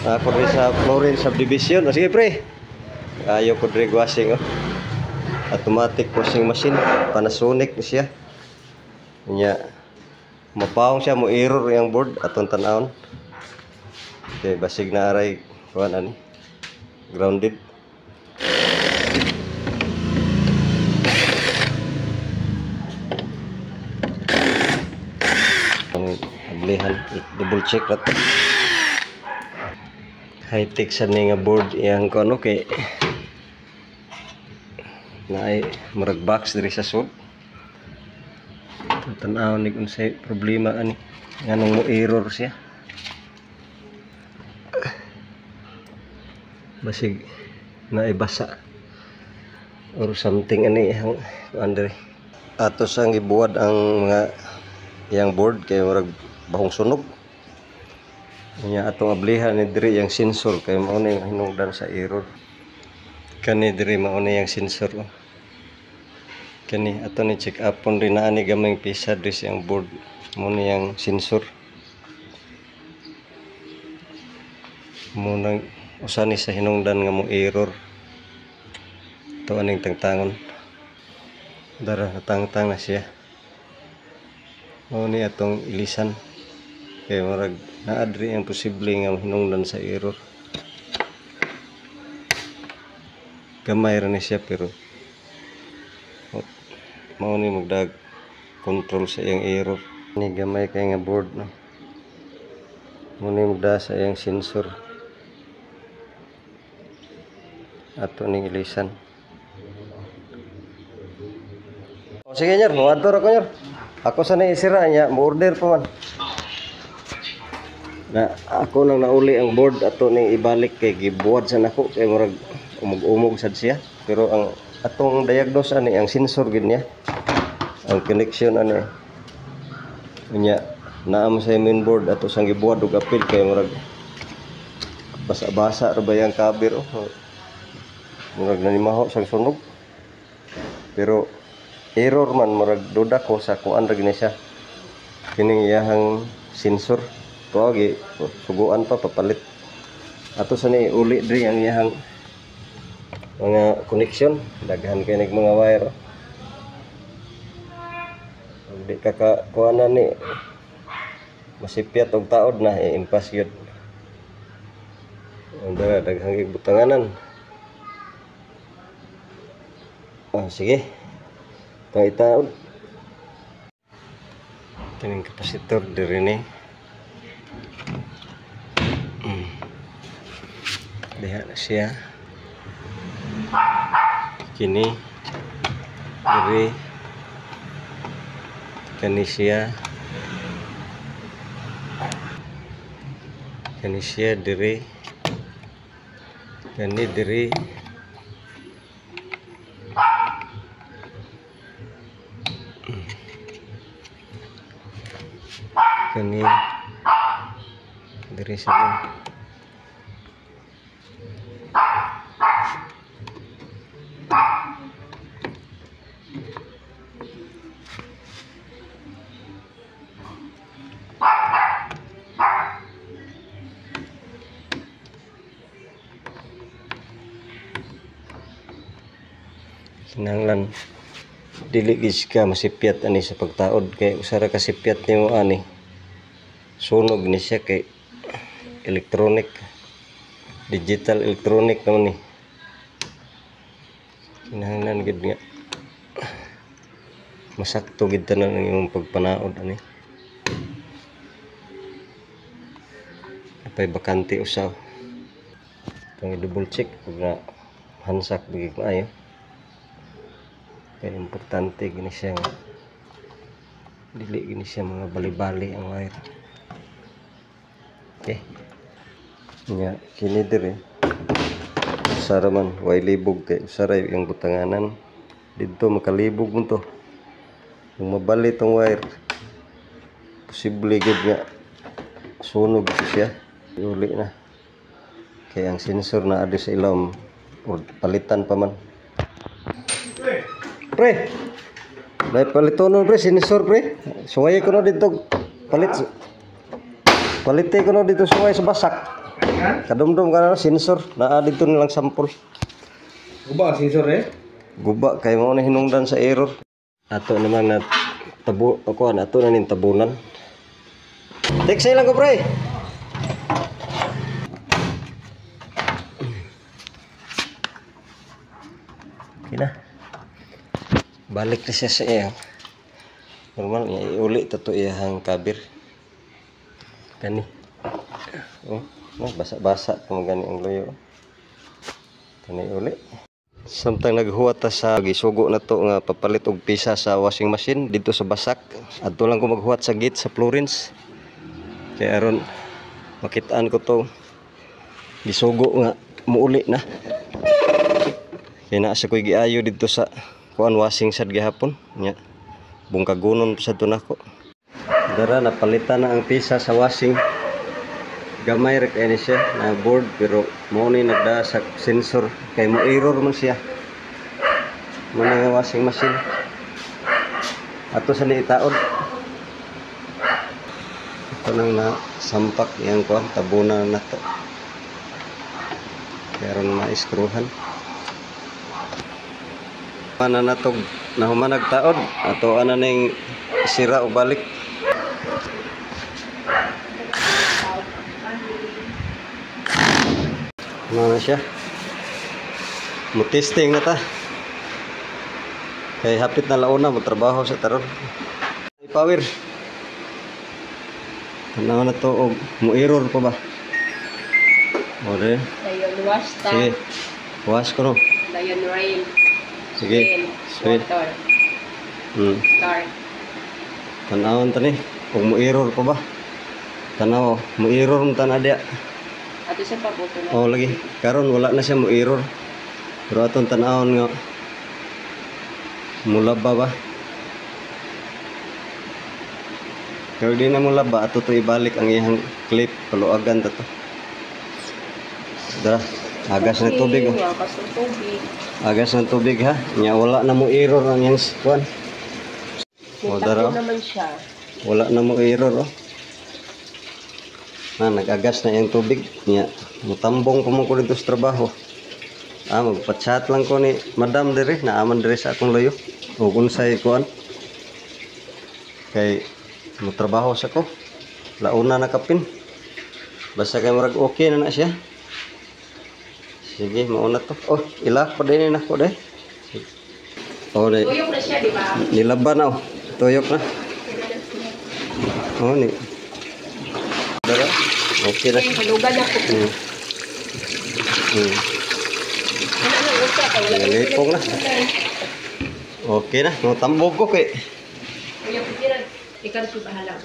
Ako diri sa Florence Subdivision. O, sige pre. Ayaw ko diri washing oh. Automatic washing machine, Panasonic ni siya. Nya mapawong siya, mo error yung board atong tan-awon. Okay, basig na aray kuan ani. Grounded. Ang ablihan, double check ra to. High-tech sa ni nga board iyang kuan okay. Naay murag box diri sa sud. Tan-aw ni unsay problema ani nganong mo error siya. Basig naay basa or something ani iyang kuan diri. Ato sang gibuwad ang mga iyang board kay murag bahong sunog. Nya atong ablihan ni diri yang sensor kay mao ni hinungdan sa error. Kani diri mao ni yang sensor. Oh. Kani ato ni check upon rin na ani gamay pisa diri siyang board mo ni yang sensor. Mo nang usa ni sa hinungdan nga mo error. To aning tangtangon. Dara natangtang na siya. Mao ni atong ilisan. Kay murag naa diri ang posible nga hinungdan sa error. Gamay ra ni siya pero mao ni magdag control sa iyang error. Ni gamay kay nga board no. Mao ni magda sa iyang sensor. Ato ning ilisan. O sige nyer, moadto ra ko nyer. Ako sa ni isira niya, mo order pa man. Na ako nang nauli ang board ato ning ibalik kay gibuwad sa nako kay murag umog-umog sad siya. Pero ang atong diagnose ani ang sensor gid niya. Ang connection ani. Unya naa mo sa main board ato sang gibuwad og apil kay murag basa-basa ra ba yang cover oh. Murag nanimaho sang sunog. Pero error man murag duda ko sa kuan ra gini siya. Kining iyahang sensor tuagi suguan pa papalit. Ato sa ni uli diri ang iyahang mga connection, daghan kay nig mga wire. Ug di ka ka kuanan ni masipyat og taod na iimpas gyud. Ang dara daghang gig butanganan. Ah, sige. Itong itaod. Kining kapasitor diri ni. Diha na siya. Kini diri kani siya. Kani siya diri. Kani diri. Kani diri siya. Kinahanglan dili gid ka masipyat ani sa pagtaod kay usa ra ka sipyat nimo ani sunog ni siya kay electronic, digital electronic naman ni. Kinahanglan gid nga masakto gid tanan ang imong pagpanaod ani. Apay bakante usaw. Itong i-double check ug na hansak bigig maayo. Kaya importante gini siya nga dili gini siya mga bali-bali ang wire. Okay. Nya kini diri usa ra man way libog kay usa ra yung butanganan didto makalibog mo to. Kung mabali tong wire posible gid nga sunog siya. Uli na. Kay ang sensor na adi sa ilawom or palitan pa man. Pre. Dai palitonon pre sensor pre. Suway ko no didto palit. Palite ko no dito suway sa basak. Kadumdum ka na sensor. Naa dito nilang sample. Guba ang sensor eh. Guba kay mao na hinungdan sa error. Ato naman na tabo kuan ato na ning tabunan. Text lang ko, pre. Okay na. Balik na siya sa iyang. Normal niya iuli ta to iyang kabir. Kani. Oh, no, basa-basa pa gani ang luyo. Kani uli. Samtang naghuwat ta sa gisugo na to nga papalit og pisa sa washing machine dito sa Basak. Adto lang ko maghuwat sa gate sa Florence. Kay aron makitaan ko to gisugo nga muuli na. Kay naa sa ko'y giayo dito sa kuan washing sad gihapon nya. Bungkagunon pa sad to nako. Dara napalitan na ang pisa sa washing. Gamay ra kay ni siya na board pero mao ni nagdaa sa sensor kay mo error man siya. Mo na nga washing machine. Ato sa ni itaod. Ito nang na sampak iyang kuan tabunan na to. Pero maiskruhan. Mana natog nahuman nagtaod ato ana ning sira o balik. Ano na siya? Mo-testing na ta. Kay hapit na launa mo trabaho sa taron. I-power. Tanaw na to og mo-error pa ba? O de. Dayon wash ta. Sige. Wash ko no. Dayon rain. Sige. Rain. Sige. Water. Start. Tanawon ta ni og mo-error pa ba? Tanaw, mo-error mo tan dia. Ato siya pabuto na. Oh lagi. Karon wala na siya mo-error. Pero atong tanawon nga mulaba ba? Pero di na mulaba ato to ibalik ang iyang clip paluagan ta to. Dara, agas ng tubig oh. Agas ng tubig. Agas ng tubig ha. Nya wala na mo error ang iyang kuan. May Oh, dara. takbo naman siya. Wala na mo error oh. Na nag-agas na iyang tubig niya. Mutambong pa mo ko dito sa trabaho. Ah, magpa-chat lang ko ni Madam dire, naaman dire sa akong layo. O unsay kuan. Kay motrabaho sa ko. Launa na kapin. Basta kay murag okay na na siya. Sige, mauna to. Oh, ilak pa din nako dai. Oh, dai. Tuyok na siya, di ba? Nilaban na oh. Tuyok na. Oh, ni. Dara. Okay na. Kaya halugan ako. Ano ano usa ka wala. Nalipong na. Okay na. Motambog ko kay. Kuya, kira ikaw si bahala.